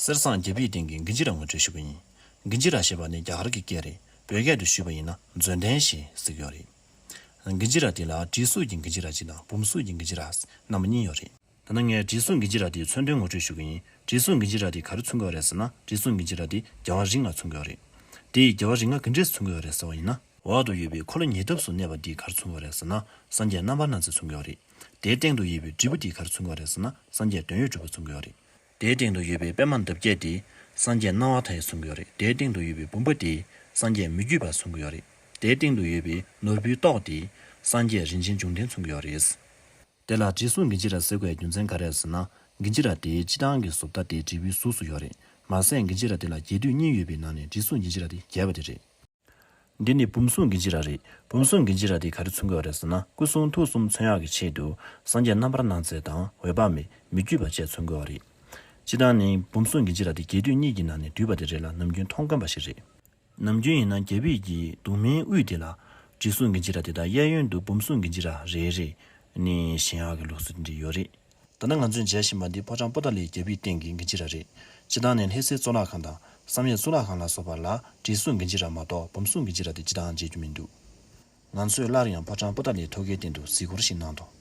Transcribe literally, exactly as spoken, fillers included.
གསེར་ཟངས་རྒྱ་བིའི་སྟེང་གི་གིན་ཇི་ར་ངོ་སྤྲོད་ཞུ་གི་ཡིན། གིན་ཇི་ར་ཞེས་པ་ནི་རྒྱ་གར་གྱི་སྐད་རེད། བོད་སྐད་དུ་ཞུས་པ་ཡིན་ན་མཛོད་ལྡན་ཞེས་ཟེར་གྱི་ཡོད་རེད། གིན་ཇི་ར་དེ་ལ་བྲིས་གཟུགས་ཀྱི་གིན་ཇི་ར་གཅིག་དང་བུམ་གཟུགས་ཀྱི་གིན་ཇི་ར་རྣམ་པ་གཉིས་ཡོད་རེད། ད་ནི་ངས་བྲིས་གཟུགས་གིན་ཇི་ར་དེའི་མཚོན་དོན་ངོ་སྤྲོད་ཞུ་གི་ཡིན། བྲིས་གཟུགས་གིན་ཇི་ར་དེ་ག་རེ་མཚོན་གྱི་ཡོད་རེད་ཟེར་ན། བྲིས་གཟུགས་གིན་ཇི་ར་དེ་རྒྱལ་བ་རིགས་ལྔ་མཚོན་གྱི་ཡོད་རེད། དེ་ཡི་རྒྱལ་བ་རིགས་ལྔ་ག་འདྲས་མཚོན་གྱི་ཡོད་རེད་ཟེར་བ་ཡིན་ན། འོག་ཏུ་ཡོད་པའི་འཁོར་ལོ་ཉེ་འདབས་སུ་གནས་པ་འདི་ག་རེ་མཚོན་གྱི་ཡོད་རེད་ཟེར་ན། སངས་རྒྱས་རྣམ་པར་སྣང་མཛད་མཚོན་གྱི་ཡོད་རེད། དེའི་སྟེང་དུ་ཡོད་པའི་དྲིལ་བུ་འདི་ག་རེ་མཚོན་གྱི་ཡོད་རེད་ཟེར་ན། སངས་རྒྱས་དོན་ཡོད་གྲུབ་པ་མཚོན་གྱི་ཡོད་རེད། དེའི་སྟེང་དུ་ཡོད་པའི་པད་མ་འདབ་བརྒྱད་དེ་སངས་རྒྱས་སྣང་བ་མཐའ་ཡས་མཚོན་གྱི་ཡོད་རེད། དེའི་སྟེང་དུ་ཡོད་པའི་བུམ་པ་དེ་སངས་རྒྱས་མི་བསྐྱོད་པ་མཚོན་གྱི་ཡོད་རེད། དེའི་སྟེང་དུ་ཡོད་པའི་ནོར་བུའི་ཏོག་དེ་སངས་རྒྱས་རིན་ཆེན་འབྱུང་ལྡན་མཚོན་གྱི་ཡོད་རེད། དེ་ལ་བྲིས་གཟུགས་གིན་ཇི་ར་ཟེར་དགོས་པའི་རྒྱུ་མཚན་ག་རེ་རེད་ཟེར་ན། གིན་ཇི་ར་དེའི་སྤྱིར་བཏང་གི་བཟོ་ལྟ་དེ་དྲིལ་བུའི་གཟུགས་སུ་ཡོད་རེད། མ་ཟད་གིན་ཇི་ར་དེ་ལ་རྒྱས་བསྡུས་གཉིས་ཡོད་པའི་ནང་ནས་བྲིས་གཟུགས་གིན་ཇི་ར་དེ་རྒྱས་པ་དེ་རེད། འདི་ནི་བུམ་གཟུགས་གིན་ཇི་ར་རེད། བུམ་གཟུགས་གིན་ཇི་ར་དེ་ག་རེ་མཚོན་གྱི་ཡོད་རེད་ཟེར་ན། སྐུ་གསུང་ཐུགས་གསུམ་མཚོན་ཡག་གི་ཆེད་དུ་སངས་རྒྱས་རྣམ་པར་སྣང་མཛད་དང་འོད་དཔག་མེད། མི་བསྐྱོད་པ་བཅས་མཚོན་གྱི་ཡོད་རེད། སྤྱིར་བཏང་ནི་བུམ་གཟུགས་གིན་ཇི་ར་དེ་རྒྱས་བསྡུས་གཉིས་ཀྱི་ནང་ནས་བསྡུས་པ་དེ་རེད་ལ། ནམ་རྒྱུན་མཐོང་དཀོན་པ་ཞིག་རེད། ནམ་རྒྱུན་ཡིན་ན་རྒྱ་བིས་ཀྱི་གདུང་མའི་དབུས་དེ་ལ་བྲིས་གཟུགས་གིན་ཇི་ར་དེ་དང་གཡས་གཡོན་དུ་བུམ་གཟུགས་གིན་ཇི་ར་རེ་རེ་ནས་བཞེངས་ཡག་གི་ལུགས་སྲོལ་འདི་ཡོད་རེད། ད་ནི་ང་ཚོས་མཇལ་བཞིན་པ་འདི་ཕོ་བྲང་པོ་ཏཱ་ལའི་རྒྱ་བིའི་སྟེང་གི་གིན་ཇི་ར་རེད། སྤྱིར་བཏང་ནས་ལྷ་སའི་གཙུག་ལག་ཁང་དང་བསམ་ཡས་གཙུག་ལག་ཁང་ལ་སོགས་པ་ལ་བྲིས་གཟུགས་གིན་ཇི་ར་མ་གཏོགས་བུམ་གཟུགས་གིན་ཇི་ར་དེ་སྤྱིར་བཏང་མཇལ་རྒྱུ་མི་འདུག། ང་ཚོས་སླར་ཡང་ཕོ་བྲང་པོ་ཏཱ་ལའི་ཐོག་ཁའི་སྟེང་དུ་གཟིགས་སྐོར་ཞིག་གནང་དོ།